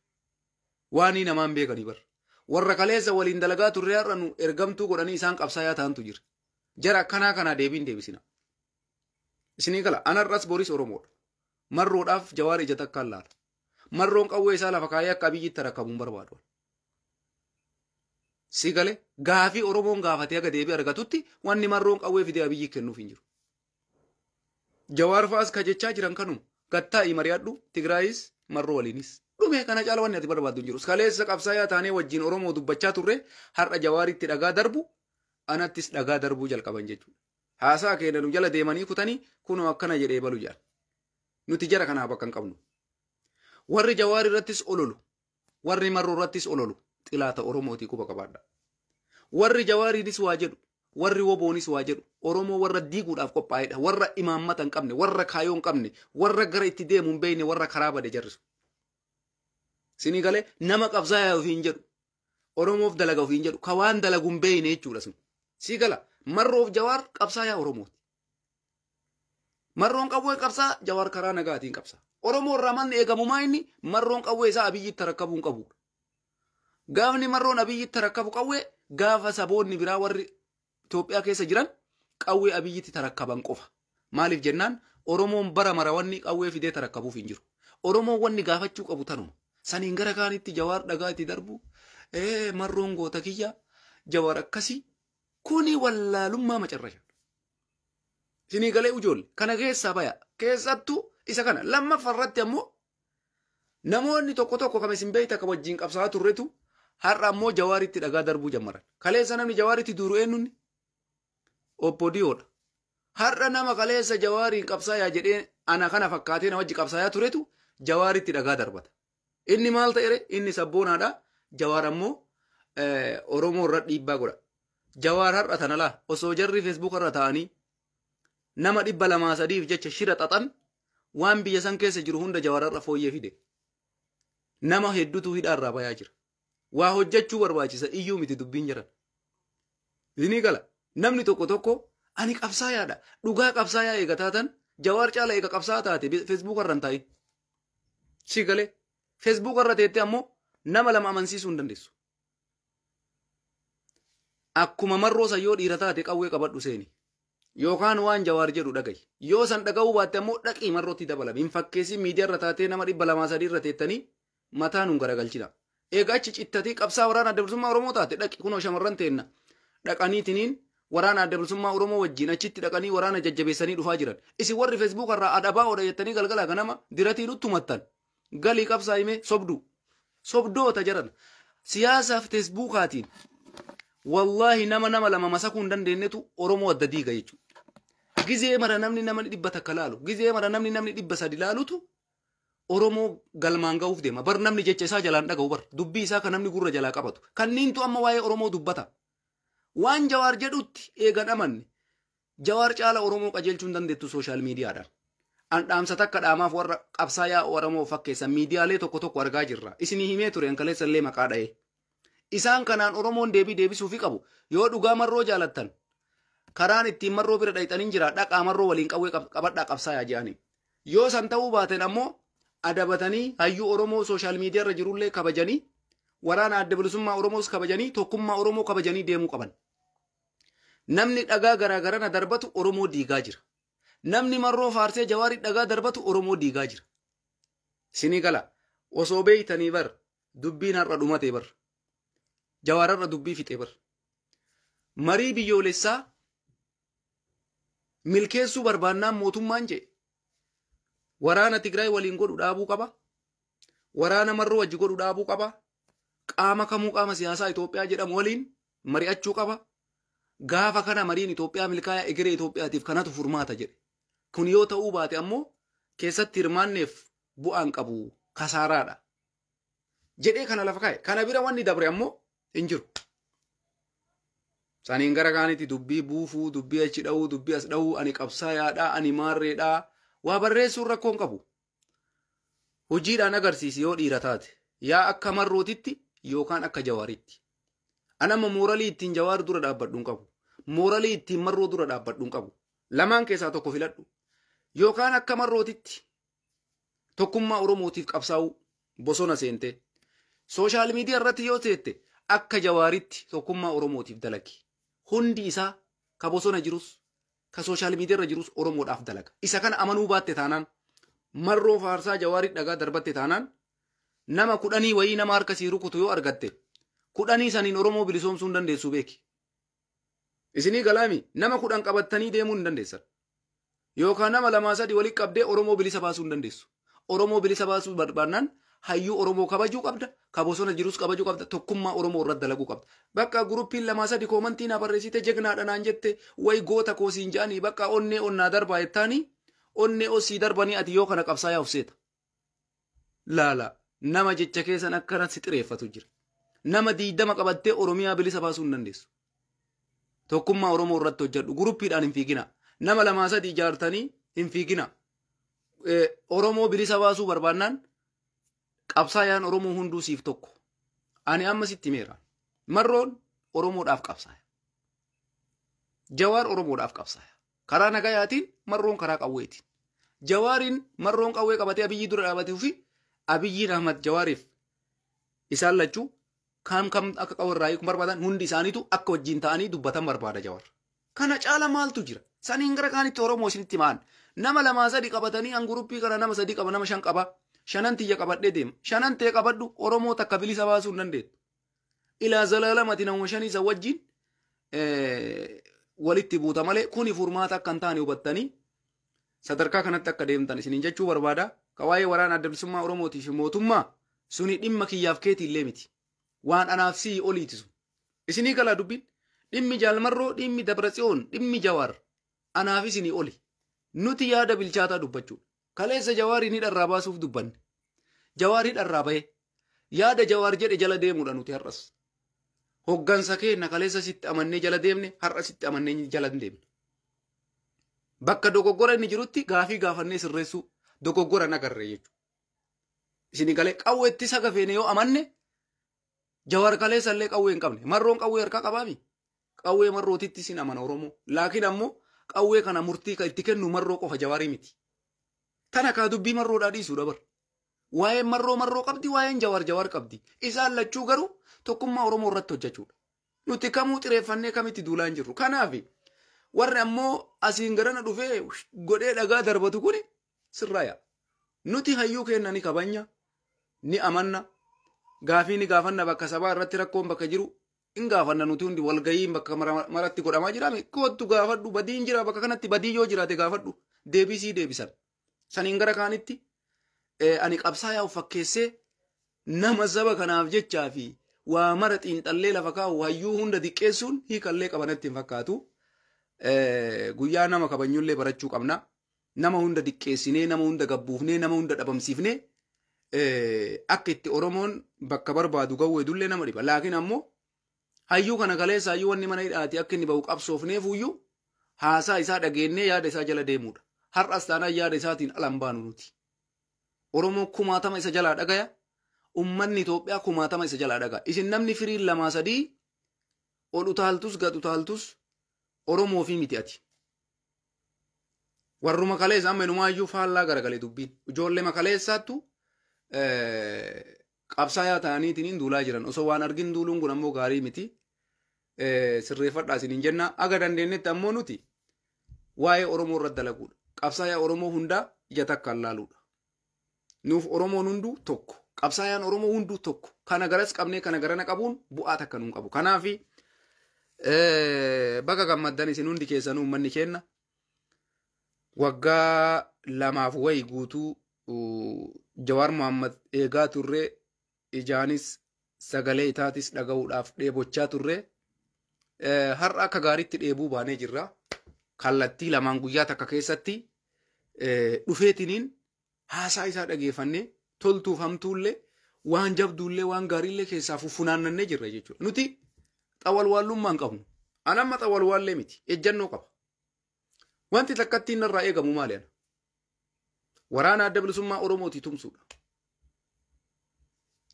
Waanii namaan beekanii bar. Warra kaleessa waliin dalagaa turre har'a nu ergamtuu godhanii isaan qabsaayaa ta'antu jira. Jara akkanaa kanaa deebiin deebisina. Isinii gala, anarras boris Oromoodha. Marroodhaaf Jawaar ija takkaan laala. Marroon qawwee isaa lafa kaayee akka Abiyyitti rakkabuun barbaadu. Si galee gaafii Oromoon gaafatee aga deebii argatutti wanni Marroon qawwee fidee Abiyyi kennuuf hin jiru. Jawaar fa'aas ka jechaa jiran kanuma. Gattaa'ii mari'adhu, Tigraayis Marroo waliinis. Dhumee, kana caala wanni ati barbaaddu hin jiru. Kaleessa qabsaayaa taanee wajjin Oromoo dubbachaa turre, har'a Jawaaritti dhagaa darbu, anattis dhagaa darbuu jalqaban jechuudha. Haasaa keenya nu jala deemanii kutanii kunoo akkana jedhee balu jedhan. Nuti jara kanaaf bakka hin qabnu. Warri Jawaar irrattis ololu, warri Marroo irrattis ololu xilaata Oromootii, quba qabaadha. Warri Jawaariinis waa jedhu, warri Woboonis waa jedhu, Oromoo warra diiguudhaaf qophaa'edha. Warra imaammata hin qabne, warra kaayoo hin qabne, warra gara itti deemu hin beekne, warra karaa bade jarrisu. Sinii galee, nama qabsaa'aa ofiin jedhu, Oromoof dalaga ofiin jedhu, ka waan dalagu hin beekne jechuudha sun. Sii gala, Marroof Jawaar qabsaayaa Oromooti. Marroon qawwee qabsaa, Jawaar karaa nagaatiin qabsaa. Oromoo irraa manni eegamumaa inni Marroon qawwee isaa Abiyyitti rakkabuu hin qabu. Gaafni Marroon Abiyyitti rakkabu qawwee, gaafa saboonni biraa warri Itoophiyaa keessa jiran qawwee Abiyyitti tarakkaban qofa. Maaliif jennaan, Oromoon bara mara wanni qawwee fidee tarakkabuuf hin jiru. Oromoon wanni gaafachuu qabu tanuma. Saniin gara kaanitti Jawaar dhagaa itti darbu, Marroon goota kiyya, Jawaar akkasii, kuni wallaalummaa macarrasha. Isinii galee ijoolle, kana keessaa baya. Keessattuu isa kana lammaffaa irratti ammoo namoonni tokko tokko kam isin beekta, ka wajjin qabsaa'aa turretu har'a ammoo Jawaaritti dhagaa darbuu jammaran. Kaleessa namni Jawaaritti duuru eenyunni? Obbo Diyoodha. Har'a nama kaleessa Jawaariin qabsaayaa jedhee ana kana fakkaatee na wajji qabsaayaa turetu Jawaaritti dhagaa darbata. Inni maal ta'ere? Inni sabboonaadha. Jawaar ammoo Oromoo irra dhiibbaa godha. Jawaar har'a tana laa osoo jarri Feesbuuk irra ta'anii nama 200-300f jecha shira xaxan, waan biyya san keessa jiru hunda Jawaar har'a fooyyee fide. Nama hedduutu hidhaarraa bayaa jira. Waa hojjechuu barbaachisa, iyyuu miti dubbiin jiran. Isinii gala, namni tokko tokko ani qabsaayaadha. Dhugaa qabsaayaa eega taatan, Jawaar caala eega qabsaa taate, Feesbuuk irra hin taa'in. Si galee, Feesbuuk irra teettee ammoo nama lama amansiisuu hin dandeessu. Akkuma Marroo san yoo dhiira taate qawwee qabadhu seeni. Yookaan waan Jawaar jedhu dhagayi. Yoo san dhaga'uu baatte ammoo dhaqii Marrootti dabalami. Hin fakkeessin, miidiyaa irra taatee nama 200-300 irra teettanii mataa nun garagalchina. Egaa achi cittatii qabsaa waraana Adda Bilisummaa Oromoo taate, dhaqi kunoo shamarran teenna. Dhaqaniitiniin waraana Adda Bilisummaa Oromoo wajjin achitti dhaqanii waraana jajjabeessanii dhufaa jiran. Isin warri Feesbuuk irraa adabaa oodha jettanii galgala ganama diratii nuttumattan. Galii qabsaa himee sobdu. Sobdoota jaran. Siyaasaaf Feesbuukaatiin wallaahi nama lama masakuu hin dandeenyetu Oromoo adda diiga jechuudha. Gizee mara namni 100 laalu, gizee mara namni 300 laalutu Oromoo galmaan ga'uuf deema. Bar namni jecha isaa jalaan dhaga'u, bar dubbii isaa kan namni gurra jalaa qabatu. Kanniintu amma waa'ee Oromoo dubbata. Waan Jawaar jedhutti eegan amanne, Jawaar caala Oromoo qajeelchuu hin dandeettu social miidiyaadhaan. An dhaamsa takka dhaamaaf warra qabsaayaa Oromoo fakkeessan miidiyaalee tokko tokko argaa jirra. Isinii himee ture, kaleessa illee maqaa dha'ee. Isaan kanaan Oromoon deebii deebisuufi qabu. Yoo dhugaa Marroo jaalattan, karaan ittiin Marroo bira dhayxaniin jira, dhaqaa Marroo waliin qawwee qabadhaa qabsaayaa jedhanii. Yoo san ta'uu baaten ammoo adabatanii hayyuu Oromoo social miidiyaa irra jirullee kabajanii, waraana Adda Bilisummaa Oromoos kabajanii, tokkummaa Oromoo kabajanii deemuu qaban. Namni dhagaa garaa garana darbatu Oromoo diigaa jira. Namni Marroo faarsee Jawaarii dhagaa darbatu Oromoo diigaa jira. Sinii gala, osoo beeytanii bar dubbiin har'a dhumate bar. Jawaar har'a dubbii fixee bar. Marii biyyoolessaa milkeessuu barbaannaan mootummaan jedhe waraana Tigraay waliin godhu dhaabuu qaba. Waraana Marroo wajji godhu dhaabuu qaba. Qaama kamuu qaama siyaasaa Itoophiyaa jedhamu waliin mari'achuu qaba. Gaafa kana mariin Itoophiyaa milkaa'aa, egeree Itoophiyaatiif kanatu furmaata jedhe. Kun yoo ta'uu baate ammoo keessatti hirmaanneef bu'aan qabu, kasaaraadha jedhee kana lafa kaa'e. Kana bira wanni dabre ammoo hin jiru. Saniin gara kaanitti dubbii buufuu, dubbii achi dha'uu, dubbii as dha'uu, ani qabsaayaadhaa, ani maarreedhaa, waa barreessuun rakkoon qabu. Hojiidhaan agarsiisi yoo dhiira taate. Yaa akka Marrootitti yookaan akka Jawaaritti. An amma mooralii ittiin Jawaar dura dhaabbadhu hin qabu. Mooralii ittiin Marroo dura dhaabbadhu hin qabu. Lamaan keessaa tokko filadhu. Yookaan akka Marrootitti tokkummaa Oromootiif qabsaa'uu bosona seentee. Social miidiyaa irratti yoo teette akka Jawaaritti tokkummaa Oromootiif dalagi. Hundi isaa, ka bosona jirus ka social miidiyaa irra jirus, Oromoodhaaf dalaga. Isa kana amanuu baatte taanaan, Marroo faarsaa Jawaarii dhagaa darbatte taanaan, nama 10 wayii nama harka sii rukutu yoo argatte, 10 saniin Oromoo bilisoomsuu hin dandeessu beeki. Isinii galaami nama 10 qabattanii deemuu hin dandeessan. Yookaan nama 2 3 walitti qabdee Oromoo bilisa baasuu hin dandeessu. Oromoo bilisa baasuu barbaannaan hayyuu Oromoo kabajuu qabda, ka bosona jirus kabajuu qabda, tokkummaa Oromoo irratti dalaguu qabda. Bakka guruppiin 2 3 koomantii na barreessite jegnaadha naan jette way goota koo siin jedhanii bakka onnee onnaa darbaa jettaanii onnee osii darbanii ati yoo kana qabsaa yaa ufseeta. Laala nama jecha keessan akkana si xireeffatu jira. Nama 20 qabattee Oromiyaa bilisa baasuu hin dandeessu. Tokkummaa Oromoo irratti hojjedhu. Guruppiidhaan hin fiigina. Nama 2 3 ijaartanii hin fiigina. Oromoo bilisa baasuu barbaannaan qabsaayaan Oromoo hunduu siif tokko. Ani amma sitti himeera. Marroon Oromoodhaaf qabsaaya. Jawaar Oromoodhaaf qabsaaya. Karaa nagayaatiin marroon karaa qawweetiin. Jawaariin marroon qawwee qabatee Abiyyi dura dhaabatee fi Abiyyiin Ahmad Jawaariif isaan lachuu kam kam akka qawwarraa hiikuu barbaadan hundi isaaniitu akka wajjin ta'anii dubbatan barbaada Jawaar. Kana caala maaltu jira? Saniin gara kaanitti Oromoo isinitti maan. Nama 2 3 qabatanii an guruppii kana nama 3 qaba nama 5 qaba. 5 tiyya qabadhee deema. 5 ta'e qabadhu Oromoo takka bilisa baasuu hin dandeettu. Ilaa zalaalamati nama 5 isa wajjin walitti buuta malee kuni furmaata akka hin taane hubattanii sadarkaa kanatti akka deemtan isiniin jechuu barbaada. Ka waa'ee waraana adda bilisummaa Oromootii fi mootummaa suni dhimma kiyyaaf keetii illee miti. Waan anaaf sii oliiti sun. Isinii galaa dubbiin dhimmi Jaalmarroo, dhimmi Dabratsiyoon, dhimmi Jawaar anaaf isinii oli. Nuti yaada bilchaataa dubbachuudha. Kaleessa Jawaarii ni dharraa baasuuf dubbanne. Jawaarii dharraa bahe. Yaada Jawaar jedhe jala deemuudha nuti har'as. Hoggansa keenya kaleessa sitti amannee jala deemne har'a sitti amannee jala hin deemne. Bakka dogoggora inni jirutti gaafii gaafannee sirreessuu dogoggora nagarre jechuudha. Isinii galee qawweetti saga feene yoo amanne Jawaar kaleessa illee qawwee hin qabne. Marroon qawwee harkaa qabaami. Qawwee marrootitti isin amana Oromoo. Laakiin ammoo qawwee kana murtii kan itti kennu marroo qofa Jawaarii miti. Tana kaa dubbii marroodhaa dhiisuudha bar. Waa'een marroo marroo qabdi, waa'een Jawaar Jawaar qabdi. Isaan lachuu garuu tokkummaa Oromoo irratti hojjechuudha. Nuti kamuu xireeffannee kamitti duulaa hin jirru. Kanaaf warri ammoo asiin garana dhufee godhee dhagaa darbatu kuni sirraa yaa. Nuti hayyuu keenya ni kabanya, ni amanna, gaafii ni gaafanna bakka sabaa irratti rakkoon bakka jiru hin gaafanna nuti hundi walga'iin bakka maratti godhamaa jira. Kottu gaafadhu badiin jira bakka kanatti badii yoo jiraate gaafadhu deebisii deebisan. Saniin gara kaanitti ani qabsaa yaa'u fakkeessee nama saba kanaaf jechaa fi waa mara xiinxallee lafa kaa'u hayyuu hunda diqqeessuun hiikallee qabanatti hin fakkaatu. Guyyaa nama kabanyullee barachuu qabna. Nama hunda diqqeessinee, nama hunda gabbuufnee, nama hunda dhabamsiifnee akka itti Oromoon bakka barbaadu ga'u hedullee nama dhiba. Laakiin ammoo hayyuu kana kaleessa hayyuu wanni mana hidhaati akka inni bahu qabsoofneefuyyuu haasaa isaa dhageennee yaada isaa jala deemuudha. Har'as taanaan yaada isaatiin ala hin baanu nuti. Oromoo kumaatama isa jalaa dhagaya. Ummanni Itoophiyaa kumaatama isa jalaa dhagaya. Isin namni firiin 2 3 ol utaaltus gad utaaltus Oromoo fi miti ati. Warruma kaleessa amma inumaayyuu faallaa garagalee dubbiin. Ijoollee makaleessaattu qabsaayaa ta'aniitiin duulaa jiran. Osoo waan argin duuluun kun ammoo gaarii miti. Sirreeffadhaa isiniin jenna. Aga dandeenyetti ammoo nuti waa'ee Oromoo irratti dalaguudha. Qabsaayaa Oromoo hundaa ija takkaan laaluudha. Nuuf Oromoon hunduu tokko. Qabsaayaan Oromoo hunduu tokko. Kana garas qabnee kana garana qabuun bu'aa takka nuun qabu. Kanaaf baga gammaddan isin hundi keessanuu uummanni keenya waggaa 2 wayi guutuu Jawaar Mohaammed eegaa turre ijaanis sagalee isaatis dhaga'uudhaaf dheebochaa turre har'a akka gaariitti dheebuu baanee jirra. Kallattii lamaan guyyaa takka keessatti dhufeetiniin haasaa isaa dhageeffannee toltuuf hamtuullee waan jabduullee waan gaariillee keessaa funaannannee jirra jechuudha. Nuti xawalwaallummaa hin qabnu. Ani amma xawalwaallee miti. Ejjannoo qaba. Wanti takkattiin narraa eegamu maali ana? Waraana adda bilisummaa Oromootii tumsuudha.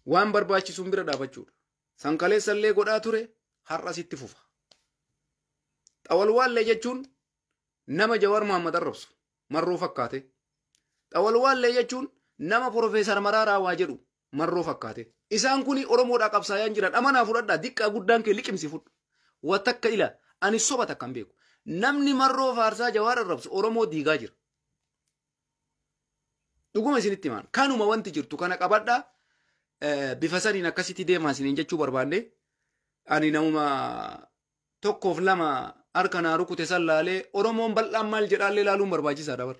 Waan barbaachisuun bira dhaabachuudha. Sankaleessallee godhaa ture har'as itti fufa. Xawalwaallee jechuun nama Jawaar Mohaammed arrabsu marroo fakkaate. Xawalwaallee jechuun nama Profeesar Maraaraa waa jedhu marroo fakkaate. Isaan kuni Oromoodhaa qabsaayaan jiran amanaa fudhadhaa diqqaa guddaan kee liqimsi fudhu. Watakka ila ani soba takka hin beeku. Namni marroo faarsaa Jawaar arrabsu Oromoo diigaa jira. Dhuguma isinitti himaan. Kanuma wanti jirtu kana qabadhaa bifa saniin akkasitti deemaa isiniin jechuu barbaanne. Ani namuma tokkoof lama harka naa rukute san laalee Oromoon bal'aan maal jedhaallee laaluun barbaachisaadha bar.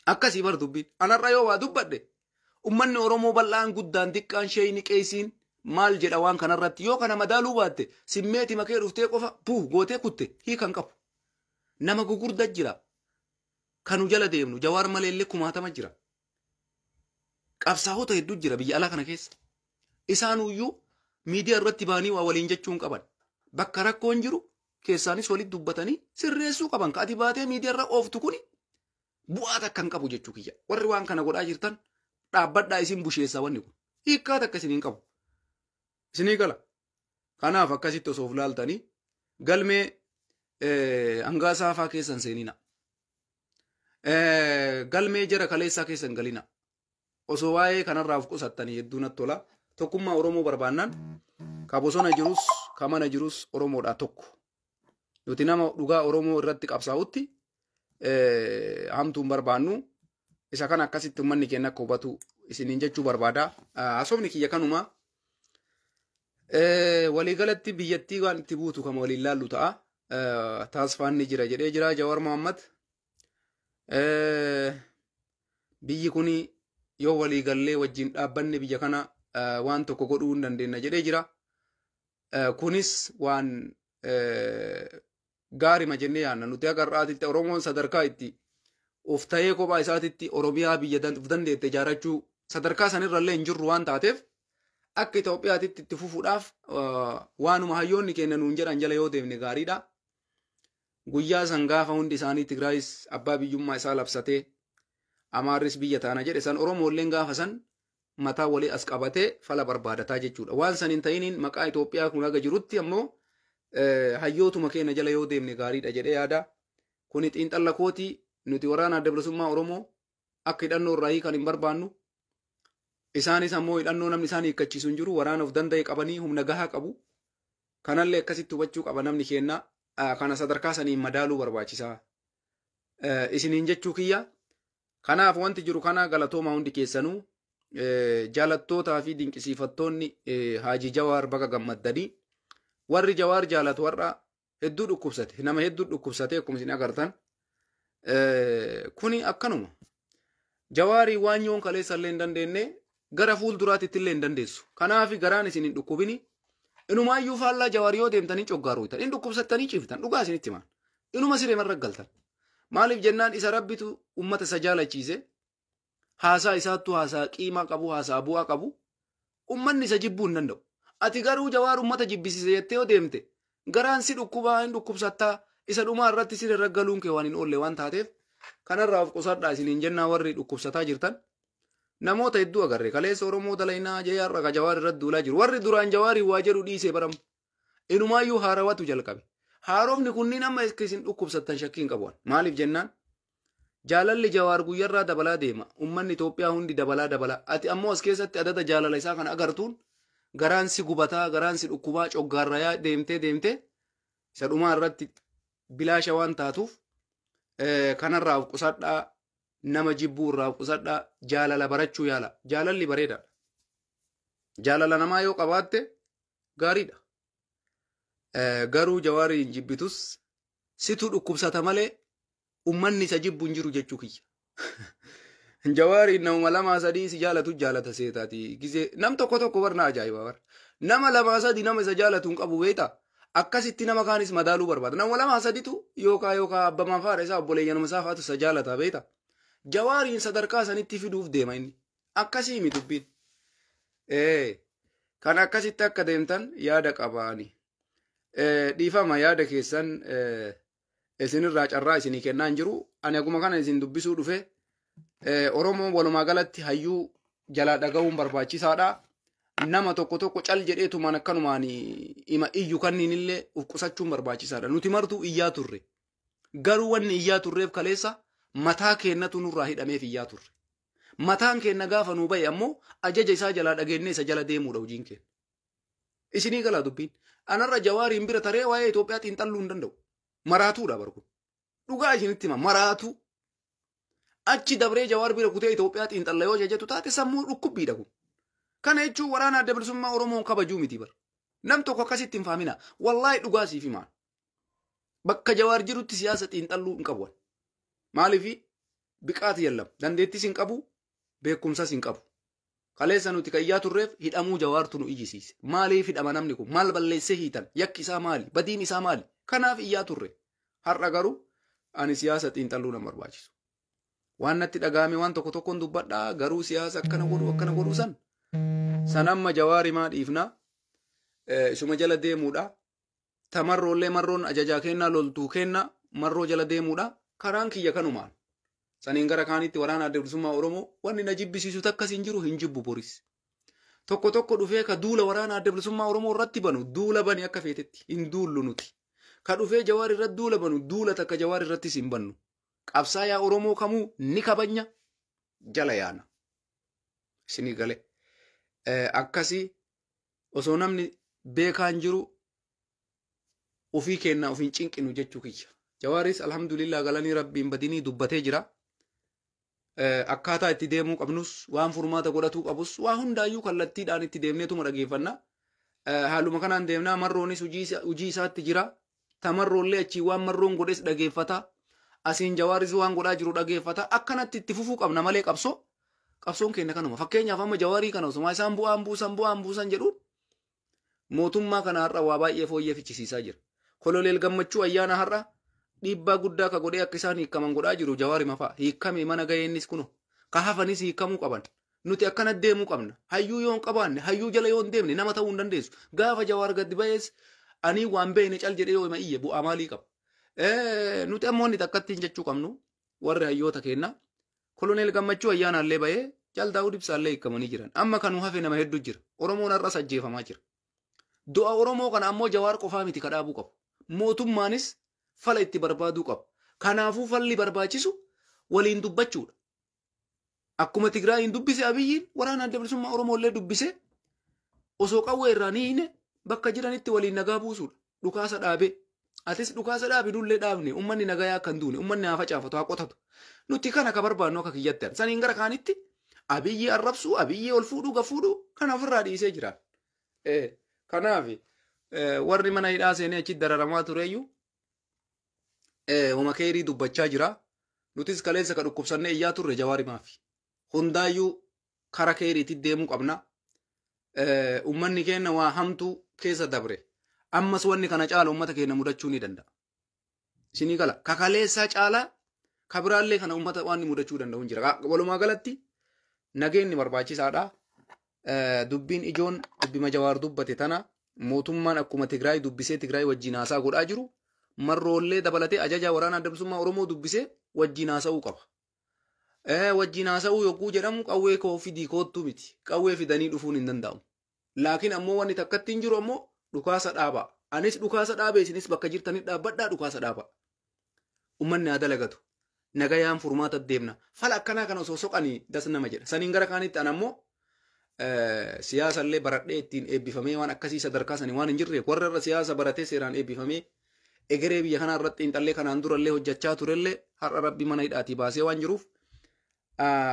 Akkasii bar dubbiin. Anarra yoo waa dubbadhe ummanni Oromoo bal'aan guddaan xiqqaan sheeyni qeesiin maal jedha waan kanarratti yoo kana madaaluu baatte simmeeti makee dhuftee qofa puu gootee kutte hiikan qabu. Nama gugurda jira. Kanu jala deemnu Jawaar maleellee kumaatama jira. Qabsaa'ota hedduu jira biyya alaa kana keessa. Isaanuyyuu miidiyaa irratti ba'anii waa waliin jechuun qaban. Bakka rakkoon jiru keessaanis walitti dubbatanii sirreessuu qaban. Ka ati baatee miidiyaa irra ooftu kuni bu'aa takka hin qabu jechuu kiyya. Warri waan kana godhaa jirtan dhaabbadhaa isin busheessaa wanni kun. Hiikkaa takka isin hin qabu. Isinii gala. Kanaaf akkasitti osoo of laaltanii galmee hangaasaa faa keessan seenina. Galmee jara kaleessaa keessan galina. Osoo waa'ee kanarraa of qusattanii hedduu natti tola. Tokkummaa Oromoo barbaannaan ka bosona jirus ka mana jirus Oromoodhaa tokko. Nuti nama dhugaa Oromoo irratti qabsaa'utti hamtuun barbaannu isa kana akkasitti uummanni keenya akka hubatu isiniin jechuu barbaada. Haasofni kiyya kanuma. Waliigalatti biyyattii waan itti buutu kama waliin laallu ta'a. Taasifaan ni jira jedhee jira Jawaar Mohammad. Biyyi kun yoo waliigallee wajjin dhaabbanne biyya kana waan tokko godhuu hin dandeenya jedhee jira. Kunis waan gaarima jennee yaadna. Nuti akka har'aatitti Oromoon sadarkaa itti of ta'ee kophaa isaatitti Oromiyaa biyya of dandeette ijaarrachuu sadarkaa sanirrallee hin jirru waan taateef akka Itoophiyaatitti itti fufuudhaaf waanuma hayyoonni keenya nuun jedhan jala yoo deemne gaariidha. Guyyaa san gaafa hundi isaanii Tigraayis abbaa biyyummaa isaa labsatee Amaarris biyya taana jedhe san Oromoolleen gaafa san mataa walii as qabatee fala barbaadataa jechuudha. Waan san hin ta'iniin maqaa Itoophiyaa kun haga jirutti ammoo hayyootuma keenya jala yoo deemne gaariidha jedhee yaada. Kuni xiinxalla kootii nuti waraana adda bilisummaa Oromoo akka hidhannoo irraa hiikan hin barbaannu. Isaanis ammoo hidhannoo namni isaan hiikkachiisu hin jiru waraana of danda'e qabanii humna gahaa qabu. Kanallee akkasitti hubachuu qaba namni keenya kana sadarkaa saniin madaaluu barbaachisaa. Isiniin jechuu kiyya. Kanaaf wanti jiru kana galatooma hundi keessanuu jaalattootaa fi dinqisiifattoonni Haajii Jawaar baga gammaddanii warri Jawaar jaalatu warra hedduu dhukkubsate nama hedduu dhukkubsate akkuma isin agartan kuni akkanuma Jawaarii waan yoon kaleessa illee hin dandeenye gara fuulduraatti illee hin dandeessu. Kanaaf garaan isin hin dhukkubini inumaayyuu faallaa Jawaar yoo deemtanii coggaaruutan hin dhukkubsattanii ciiftan dhugaa isinitti himan inuma siree marra galtan. Maaliif jennaan isa rabbitu ummata isa jaalachiise haasaa isaattu haasaa qiimaa qabu haasaa bu'aa qabu ummanni isa jibbuu hin danda'u. Ati garuu Jawaar ummata jibbisiise jettee yoo deemte garaan si dhukkubaa hin dhukkubsattaa isa dhumaa irratti siree irra galuun kee waan hin oolle waan taateef kanarraa of qusadhaa isiniin jennaa warri dhukkubsataa jirtan. Namoota hedduu agarre kaleessa Oromoo dalaynaa jee har'a ka Jawaar irratti duulaa jiru warri duraan Jawaarii waa jedhu dhiisee baramu inumaayyuu haarawatu jalqabe. Haarofni kunniin amma isin dhukkubsattan shakkii hin qabu. Maaliif jennaan jaalalli Jawaar guyyarraa dabalaa deema. Uummanni Itoophiyaa hundi dabalaa dabala. Ati ammoo as keessatti adada jaalala isaa kana agartuun garaan si gubataa, garaan si dhukkubaa, coggaarrayaa deemtee deemtee isa dhumaa irratti bilaasha waan taatuuf kanarraa of qusadhaa, nama jibbuu irraa of qusadhaa, jaalala barachuu yaala. Jaalalli bareedaadha. Jaalala namaa yoo qabaatte gaariidha. Garuu Jawaarii hin jibbitus situ dhukkubsata malee ummanni isa jibbu hin jiru jechuu kiyya. Jawaariin namuma lamaa sadii si jaalatu jaalata seetaati. Gizee nam tokko tokko barna ajaa'iba bar. Nama lamaa sadii nama isa jaalatu hin qabu beektaa? Akkasitti nama kaanis madaaluu barbaada. Nama lamaa sadiitu yookaan abbamaa faadha isaa obboleeyyanuma isaa faatu isa jaalata beektaa? Jawaariin sadarkaa sanitti fiduuf deema inni. Akkasii miti dubbiin. Kan akkasitti akka deemtan yaada qabaani. Dhiifama yaada keessan isinirraa carraa isinii kennaa hin jiru. Ani akkuma kana isin dubbisuu dhufe Oromoon walumaa galatti hayyuu jalaa dhaga'uun barbaachisaadha. Nama tokko tokko cal jedheetumaan akkanumaan ima iyyu kanniin illee of qusachuun barbaachisaadha. Nuti martuu iyyaa turre. Garuu wanni iyyaa turreef kaleessa mataa keennatu nurraa hidhameef iyyaa turre. Mataan keenna gaafa nuu bahe ammoo ajaja isaa jalaa dhageenyee isa jala deemuudha hojiin keenya. Isinii galaa dubbiin. Anarra Jawaariin bira taree waa'ee Itoophiyaa xiinxalluu hin danda'u. Maraatuudha barku. Dhugaa isinitti hima maraatuu. Achi dabree Jawaar bira kutee Itoophiyaa xiinxalla yoo jettu taate sammuu dhukkubbiidha kun. Kana jechuun waraana adda bilisummaa Oromoon kabajuu miti bar. Nam tokko akkasitti hin faamina. Wallaahi dhugaa siif himaan. Bakka Jawaar jirutti siyaasa xiinxalluu hin qabu. Maaliif biqaati yallam. Dandeettis hin qabu, beekumsas hin qabu. Kaleessa nuti kan iyyaa turreef hidhamuu Jawaartu nu iyyisiise. Maaliif hidhama namni kun? Maal balleessee hiitan? Yakki isaa maali? Badiin isaa maali? Kanaaf iyyaa turre. Har'a garuu ani siyaasa xiinxalluu na barbaachisu. Waan natti dhagahame waan tokko tokkoon dubbadhaa, garuu siyaasa akkana godhuu akkana godhuu san. Sanamma Jawaari maa dhiifnaa? Isuma jala deemuudha. Tamarroollee marroon ajajaa kennaa, loltuu kennaa, marroo jala deemuudha. Karaan kiyya kanumaan. Saniin gara kaanitti waraana Adda Bilisummaa Oromoo wanni na jibbisiisu takkas hin jiru, hin jibbu boris. Tokko tokko dhufee ka duula waraana Adda Bilisummaa Oromoo irratti banu, duula bani akka feetetti, hin duullu nuti. Ka dhufee Jawaar irratti duula banu, duula takka Jawaar irrattis hin bannu. Qabsaayaa Oromoo kamuu ni kabanya, jala yaana. Isinii galee. Akkasii osoo namni beekaan jiru ofii kennaa ofiin cinqinu jechuu kiyya. Jawaaris alhamdulillah galanii rabbiin badinii dubbatee jira. Akkaataa itti deemuu qabnus, waan furmaata godhatuu qabus, waa hundaayyuu kallattiidhaan itti deemneetuma dhageeffanna. Haaluma kanaan deemnaa, marroonis hojii isaatti jira. Tamarroollee achii waan marroon godhes dhageeffata. Asiin Jawaaris waan godhaa jiru dhageeffata. Akkanatti itti fufuu qabna malee qabsoo. Qabsoon keenya kanuma. Fakkeenyaaf amma Jawaarii kana osuma isaan bu'aan buusan bu'aan buusan jedhuun mootummaa kana har'a waa baay'ee fooyyee fichisiisaa jira. Koloneel Gammachuu Ayyaana har'a dhiibbaa guddaa ka godhee akka isaan hiikkaman godhaa jiru Jawaari mafaa. Hiikkame mana ga'eennis kuno. Ka hafanis hiikkamuu qaban. Nuti akkana deemuu qabna. Hayyuu yoo hin qabaanne, hayyuu jala yoo hin deemne, nama ta'uu hin dandeessu. Gaafa Jawaar gadi ba'ees ani waan beekne cal jedhee yoo iyye bu'aa maalii qaba? Nuti ammoo inni takkattiin jechuu qabnu warri hayyoota kenna. Koloneel Gammachuu Ayyaanaallee ba'ee, Jaal Daawud Ibsaallee hiikkamanii jiran. Amma kan hafe nama hedduu jira. Oromoon har'as ajjeefamaa jira. Du'a Oromoo kana ammoo Jawaar qofaa miti ka dhaabuu qabu. Mootummaanis fala itti barbaaduu qabu. Kanaafuu falli barbaachisu waliin dubbachuudha. Akkuma Tigraayin dubbise Abiyyiin, waraana Adda Bilisummaa Oromoo illee dubbise, osoo qawwee irraa ni hiine, bakka jiranitti waliin nagaa buusuudha. Dhukaasa dhaabee. Atis dhukaasa dhaabi, nullee dhaabne, uummanni nagayaa akka hin duune, uummanni haa facaafatu, haa qotatu. Nuti kana ka barbaannu akka kiyyatti. Saniin gara kaanitti Abiyyi arrabsuu, Abiyyi ol fuudhuu, gafuudhuu kana ofirraa dhiisee jira. Kanaaf warri mana hidhaa seenee achitti dararamaa tureyyuu homa keerii dubbachaa jira. Nutis kaleessa ka dhukkubsannee iyyaa turre Jawaari maafi. Hundaayyuu kara keeriitti deemuu qabna. Uummanni keenya waa hamtuu keessa dabre. Ammas wanni kana caala uummata keenya mudachuu ni danda'a. Isinii gala. Kakaleessaa caalaa kabiraallee kana uummata waan mudachuu danda'u hin jira. Walumaa galatti nageenyi barbaachisaadha. Dubbiin ijoon dubbima Jawaar dubbate tana, mootummaan akkuma Tigraay dubbisee Tigraay wajjin haasaa godhaa jiru, marroollee dabalatee ajaja waraana Adda Bilisummaa Oromoo dubbisee wajjin haasa'uu qaba. Wajjin haasa'uu yogguu jedhamu qawwee koo fidii koottuu miti. Qawwee fidanii dhufuun hin danda'amu. Laakiin ammoo wanni takkatti hin jiru ammoo dhukaasa dhaabaa. Anis dhukaasa dhaabee, isinis bakka jirtanii dhaabbadhaa, dhukaasa dhaabaa. Uummanni haa dalagatu. Nagayaan furmaata deemna. Fala akkanaa kana osoo soqanii das nama jedha. Saniin gara kaanitti an ammoo siyaasa illee baradhee ittiin eebbifamee waan akkasii sadarkaa sanii waan hin jirre, warra irra siyaasa baratee seeraan eebbifamee egeree biyya kanaa irratti xiinxallee kanaan durallee hojjechaa turellee har'a rabbi mana hidhaatii baasee waan jiruuf,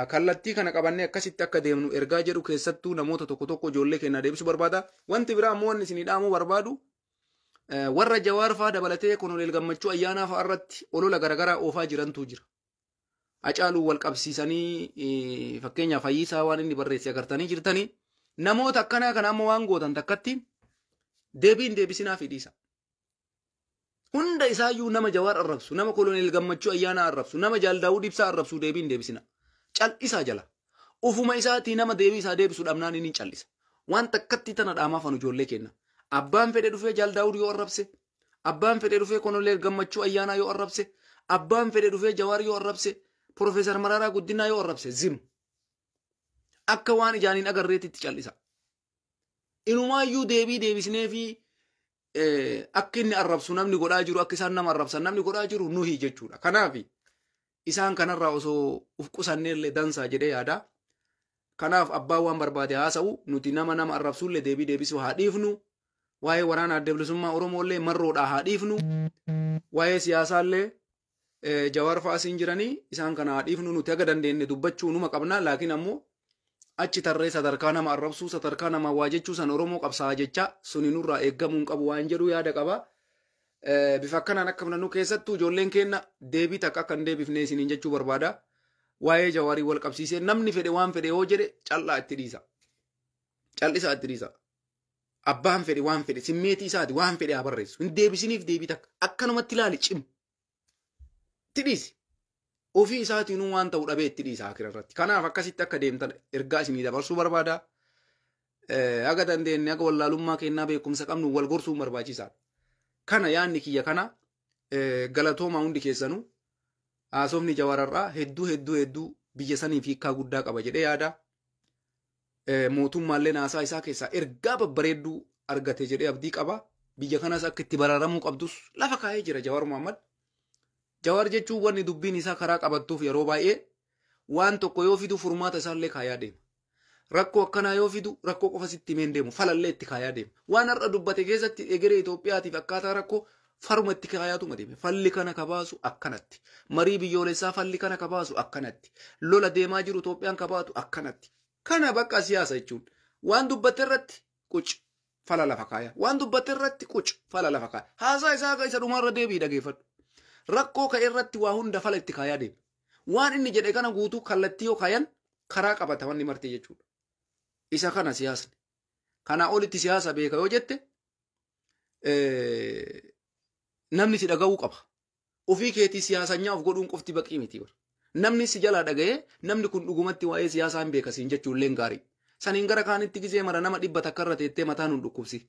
kallattii kana qabannee akkasitti akka deemnu ergaa jedhu keessattuu namoota tokko tokko ijoollee keenyaa deebisuu barbaada. Wanti biraa ammoo wanni isinii dhaamuu barbaadu, warra Jawaar fa'aa dabalatee Koloneel Gammachuu Ayyaanaa fa'aa irratti olola garaagaraa oofaa jirantu jira. Hacaaluu wal qabsiisanii, fakkeenyaaf Fayyisaa waan inni barreesse agartanii jirtanii, namoota akkanaa kana amma waan gootan takkatti deebiin deebisinaa fi dhiisa. Hunda isaayyuu, nama Jawaar arrabsu, nama Koloneel Gammachuu Ayyaanaa arrabsu, nama Jaal Daawud Ibsaa arrabsu deebiin deebisina. Cal'isaa jala. Ufuma isaatii nama deebii isaa deebisu dhabnaan inni callisa. Waan takkatti tana dhaamaa fanu ijoollee kenna. Abbaan fedhe dhufee Jaal Daawud yoo arrabse, abbaan fedhe dhufee Koloneel Gammachuu Ayyaanaa yoo arrabse, abbaan fedhe dhufee Jawaar yoo arrabse, Profeesar Mararaa Guddinaa yoo arrabse, zim. Akka waan ijaaniin agarreetitti callisa. Inumaayyuu deebii deebisnee fi akka inni arrabsu namni godhaa jiru, akka isaan nama arrabsan namni godhaa jiru nuhi jechuudha. Kanaaf isaan kanarraa osoo uf qusanneellee dansaa jedhee yaada. Kanaaf abbaan waan barbaade haasa'u, nuti nama nama arrabsullee deebii deebisuu haa dhiifnu. Waa'ee waraana Adda Bilisummaa Oromoollee marroodhaa haa dhiifnu. Waa'ee siyaasaallee Jawaar fa'aa siin jiranii isaan kana haa dhiifnu, nuti haga dandeenye dubbachuu numa qabna, laakiin ammoo Achi tarree sadarkaa nama arrabsuu, sadarkaa nama waa jechuu san Oromoo qabsaa jecha suni nurraa eeggamuu hin qabu waan jedhu yaada qaba. Bifa akkanaan akka filannoo keessattuu ijoolleen keenya deebii takka akka hin deebifne isiniin jechuu barbaada. Waa'ee Jawaarii wal qabsiisee namni fedhe waan fedhe yoo jedhe callaa itti dhiisa. Callisaa itti dhiisa. Abbaan fedhe waan fedhe simmeetii isaati waan fedhe haa barreessu. Hin deebisiniif deebii takka. Akkanumatti ilaali cimu. Itti dhiisi. Ofii isaatiinuu waan ta'u dhabee itti dhiisa akira irratti. Kanaaf akkasitti akka deemtan ergaa isinii dabarsuu barbaada. Haga dandeenye haga wallaalummaa kennaa beekumsa qabnu wal gorsuun barbaachisaadha. Kana yaadni kiyya kana, galatoomaa hundi keessanuu. Haasofni Jawaararraa hedduu hedduu hedduu biyya saniif hiikkaa guddaa qaba jedhee yaada. Mootummaallee naasaa isaa keessaa ergaa babbareedduu argate jedhee abdii qaba. Biyya kanas akka itti baraaramuu qabdus lafa kaa'ee jira Jawaar Muhammad. Jawaar jechuun wanni dubbiin isaa karaa qabattuuf yeroo baay'ee waan tokko yoo fidu furmaata isaallee kaayaa deema. Rakkoo akkanaa yoo fidu rakkoo qofa sitti himeen deemu, falallee itti kaayaa deema. Waan har'a dubbate keessatti egeree Itoophiyaatiif akkaataa rakkoo faruma itti kaayaatuma deeme. Falli kana kabaasu akkanatti. Marii biyyoolessaa falli kana kabaasu akkanatti. Lola deemaa jiru Itoophiyaan kabaatu akkanatti. Kana bakka siyaasa jechuun waan dubbate irratti quc fala lafa kaaya. Waan dubbate irratti quc fala lafa kaaya. Haasaa isaa isa dhumarra deebii dhageeffadhu. Rakkoo ka'e irratti waa hunda fala itti kaayaa deema. Waan inni jedhe kana guutuu kallattii yoo kaayan karaa qabata wanni marti jechuudha. Isa kana siyaasni. Kanaa olitti siyaasa beeka yoo jette namni si dhaga'uu qaba. Ofii keetii siyaasanyaa of godhuun qofti baqii miti bara. Namni si jalaa dhaga'ee namni kun dhugumatti waa'ee siyaasaa hin beeka siin jechuun illee gaarii. Saniin gara kaanitti gizee mara nama 100 irra teettee mataa nu dhukkubsi.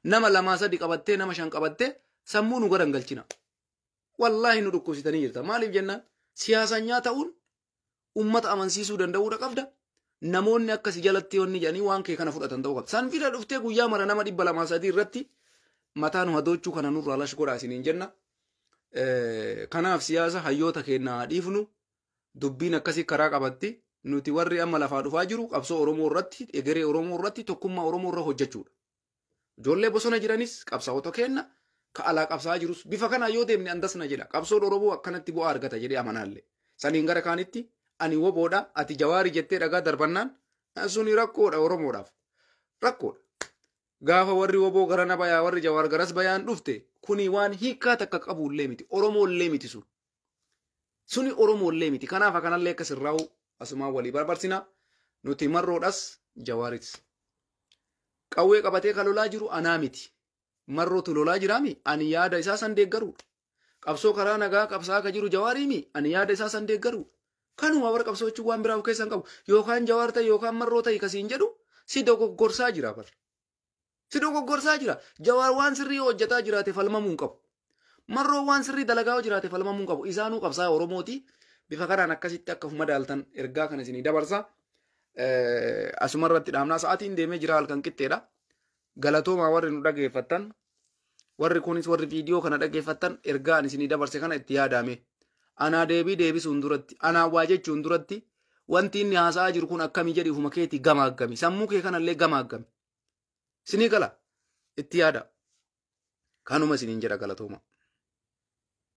Nama 2 3 qabattee, nama 5 qabattee sammuu nu gara hin galchina. Wallaahi nu dhukkubsitanii jirta. Maaliif jennaan siyaasanyaa ta'uun uummata amansiisuu danda'uudha qabda. Namoonni akkasi jalatti wanni jedhanii waan kee kana fudhatan ta'uu qabda. San fida dhuftee guyyaa mara nama 200 3 irratti mataa nu hadoochuu kana nurraa lash godhaa isiniin jenna. Kanaaf siyaasa hayyoota keenyaa dhiifnu, dubbiin akkasii karaa qabatti. Nuti warri amma lafaa dhufaa jiru qabsoo Oromoo irratti, egeree Oromoo irratti, tokkummaa Oromoo irra hojjechuudha. Ijoollee bosona jiranis qabsaa'ota keenna, ka alaa qabsaa'aa jirus bifa kanaa yoo deemne andasna jedha. Qabsoon Oromoo akkanatti bu'aa argata jedhee amanaallee. Saniin gara kaanitti ani woboodha, ati Jawaarii jettee dhagaa darbannaan suni rakkoodha Oromoodhaaf. Rakkoodha. Gaafa warri woboo garana bayaa, warri Jawaar garas bayaan dhufte, kuni waan hiikaa takka qabullee miti. Oromoollee miti sun. Suni Oromoollee miti. Kanaaf akkanallee akka sirraa'u asumaan walii barbarsina. Nuti Marroodhas Jawaaris. Qawwee qabatee kan lolaa jiru anaa miti. Marrootu lolaa jiraami, ani yaada isaa san deeggaruudha. Qabsoo karaa nagaa qabsaa akka jiru Jawaariimi, ani yaada isaa san deeggaruudha. Kanuma bara qabsoo jechuun waan biraa of keessaa hin qabu. Yookaan Jawaar ta'e yookaan Marroo ta'e kasiin jedhu si dogoggorsaa jira bara. Si dogoggorsaa jira. Jawaar waan sirrii hojjetaa jiraate falmamuu hin qabu. Marroo waan sirrii dalagaa yoo jiraate falmamuu hin qabu. Isaanuu qabsaa Oromooti. Bifa kanaan akkasitti akka madaaltan ergaa kana isinii dabarsa. Asuma irratti dhaabnaa, sa'aatiin deemee jira, halkan qixxeedha. Galatoomaa warri nu dhageeffattan. Warri kunis warri viidiyoo kana dhageeffattan ergaa ani isinii dabarse kana itti yaadame. Anaa deebii deebisuun duratti, anaa waa jechuun duratti, wanti inni haasa'aa jiru kun akkamii jedhi ufuma keetii gamaaggami. Sammuu kee kanallee gamaaggami. Isinii gala, itti yaada. Kanuma isiniin jedha, galatooma.